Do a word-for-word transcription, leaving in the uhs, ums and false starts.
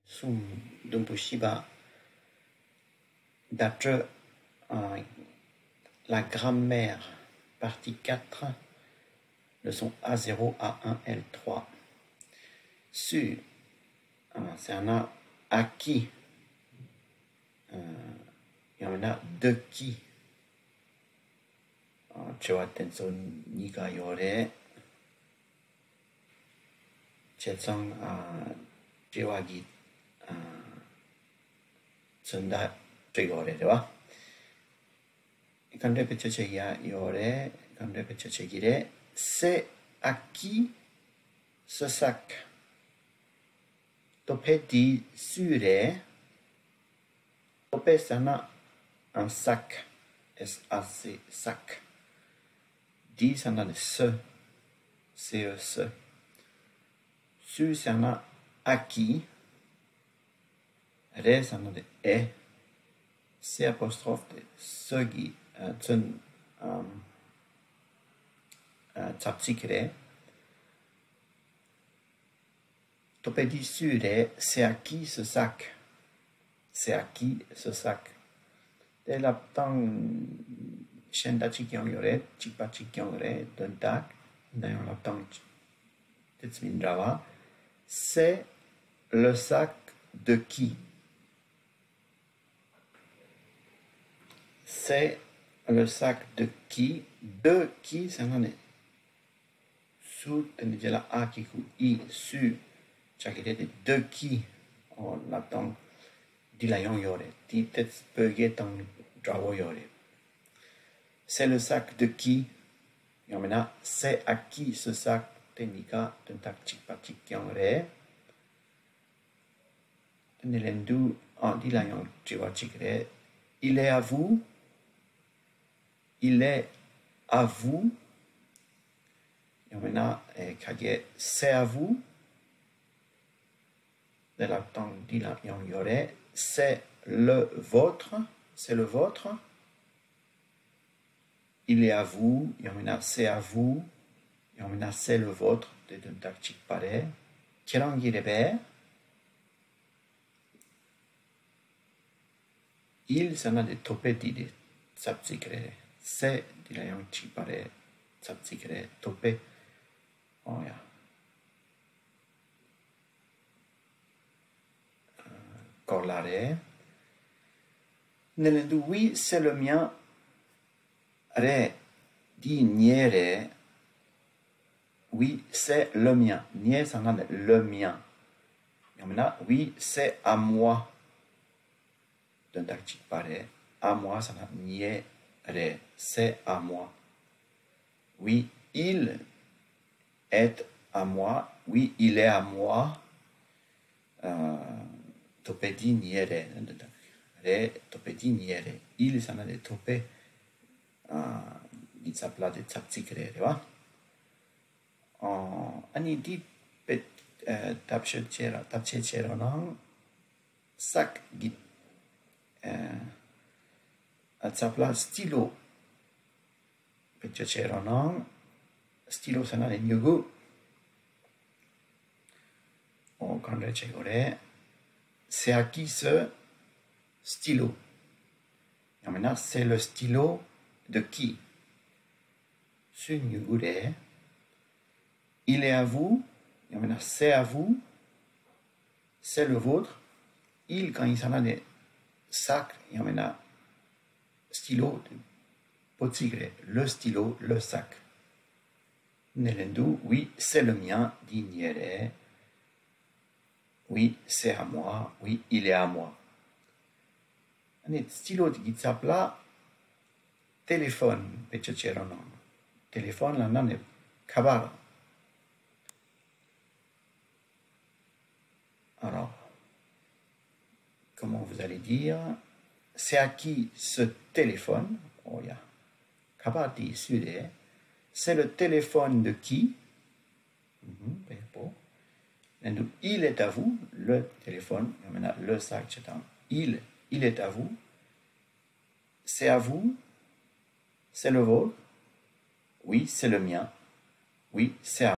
གསུམ་བདུན་པོ་བཞི་པ། D'après, euh, la grammaire, partie quatre, leçon A zéro, A un, L trois. Su, euh, c'est un acquis. Euh, il y en a deux qui. དྲི་བ་དེ་ཚོ་གཉིས་ཀ་ཡོད་རེད། བྱས་ཙང་དྲི་བ་གི་མཚོན་རྟགས་བྲིས་ཡོད་རེད། རེད་བ། ག་འདྲ་བེད་སྤྱོད་བྱེད་ཡ་ཡོད་རེད། ག་འདྲ་བེད་སྤྱོད་བྱེད་ཀྱི་རེད། C'est acquis ce sac. སྟོད་པ་འདི་སུའི་རེད། སྟོད་པ་ཟེར་ན་un sac, S A C, sac. འདི་ཟེར་ན་ནི་ce, C E, ce. སུའི་ཟེར་ན་acquis, རེད་ཟེར་ན་ནི est, C apostrophe དེ་ce གི་མཚོན་ཚབ་ཚིག་རེད། སྟོད་པ་འདི་སུའི་རེད། C'est acquis ce sac. C'est acquis ce sac. དེ་ལབ་སྟངས་གཞན་དག་ཅིག་ཀྱང་ཡོད་རེད། གཅིག་པ་གཅིག་ཀྱང་རེད། དོན་དག་ཡིན་ན་ཡང་ལབ་སྟངས་དེ་ཚོ་མི་འདྲ་བ། C'est le sac de qui? C'est le sac de qui? De qui ཟེར་ན་ནི་སུ། དེ་ནི་རྗེས་ལ་ཨ་གི་གུ་ཨི། སུའི་ཆགས་ཀྱི་རེད་དེ། de qui ཨོ་ལབ་སྟངས་འདི་ལ་ཡང་ཡོད་རེད། དེ་དེ་བོད་སྐད་དང་འདྲ་བོ་ཡོད་རེད། C'est le sac de qui? ཡང་མིན་ན་c'est acquis ce sac དེ་གཉིས་ཀ་དོན་དག་གཅིག་པ་གཅིག་རྐྱང་རེད། དེ་ནས་ལན་དུ་ཨ་འདི་ལ་ཡང་དྲི་བ་གཅིག་རེད། Il est à vous? Il est à vous? ཡང་མིན་ན་ཨེ་ཁ་གྱེས། C'est à vous? དེ་ལ་སྟངས་འདི་ལ་ཡང་ཡོད་རེད། C'est le vôtre? C'est le vôtre? Il est à vous, ཡང་མིན་ན་c'est à vous, ཡང་མིན་ན་c'est le vôtre དེ་དོན་དག་གཅིག་པ་རེད། ཁྱེད་རང་གི་རེད་པས། Il ཟེར་ན་དེ་སྟོད་པ་འདི་དེ་ཚབ་ཚིག་རེད། C'est འདི་ལ་ཡང་གཅིག་པ་རེད། ཚབ་ཚིག་རེད། སྟོད་པ། ཨོ་ཡ། སྐོར་ལ་རེད། དེ་ནས་ལན་དུ oui, c'est le mien. རེད། འདི་ངའི་རེད། Oui, c'est le mien. ངའི་ཟེར་ན་ནི་le mien. ཡང་མིན་ན་oui, c'est à moi. དོན་དག་གཅིག་པ་རེད། À moi ཟེར་ན་ངའི་རེད། C'est à moi. Oui, il est à moi. Oui, il est à moi. སྟོད་པ་འདི་ངའི་རེད། རེད། སྟོད་པ་འདི་ངའི་རེད། Il ཟེར་ན་རེད། སྟོད་པ་འདི་ཚབ་ལ་དེ་ཚབ་ཚིག་རེད། རེད་བ། ཨ་ནི་འདི་དཔེ་ཐབས་ཤེས་བྱེད་ར་ཐབས་ཤེས་བྱེད་རོགས་གནང་། sac གི་ཚབ་ལ་stylo བེད་སྤྱོད་བྱེད་རོགས་གནང་། stylo ཟེར་ན་ནི་མྱུ་གུ། ཨོ་གང་འདྲ་བྱེད་དགོས་རེད། C'est à qui ce stylo? ཡང་མིན་ན་c'est le stylo de qui? སུའི་མྱུ་གུ་རེད། Il est à vous. ཡང་མིན་ན་c'est à vous. C'est le vôtre. Il གང་ཡིན་ཟེར་ན་ནི་sac ཡང་མིན་ན་stylo དེ་པོ་ཚིག་རེད། Le stylo, le sac. དེ་ནས་ལན་དུ oui, c'est le mien. འདི་ངའི་རེད། Oui, c'est à moi. Oui, il est à moi. ཨ་ནི་stylo དེ་གི་ཚབ་ལ་téléphone བེད་སྤྱོད་བྱེད་རོགས་གནང་། Téléphone ལབ་ན་ནི་ཁ་པར། Alors, comment vous allez dire? C'est à qui ce téléphone? ཨོ་ཡ། ཁ་པར་དེ་སུའི་རེད། C'est le téléphone de qui? ལན་དུ་il est à vous, le téléphone. ཡང་མིན་ན་le sac བྱེད་དང་། Il, il est à vous. C'est à vous. C'est le vôtre. Oui, c'est le mien. we sell.